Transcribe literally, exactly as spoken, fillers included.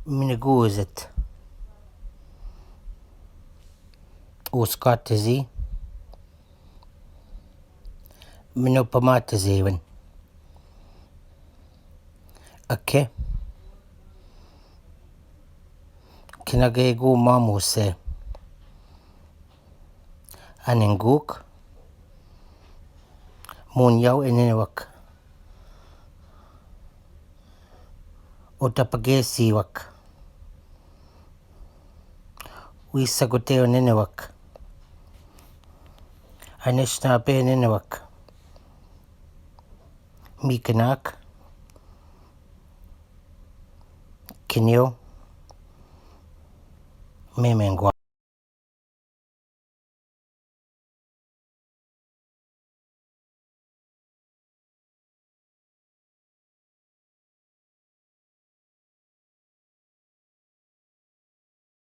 Mine gozet. Oskar tezi. Mine pama tezi wen. Eke. Kinage go mamose. Anenguk. Munyau enenewek. Otapage siwek. Wisagote enenewek. Anesnape enenewek. Mikenak. Kinio. Memengua.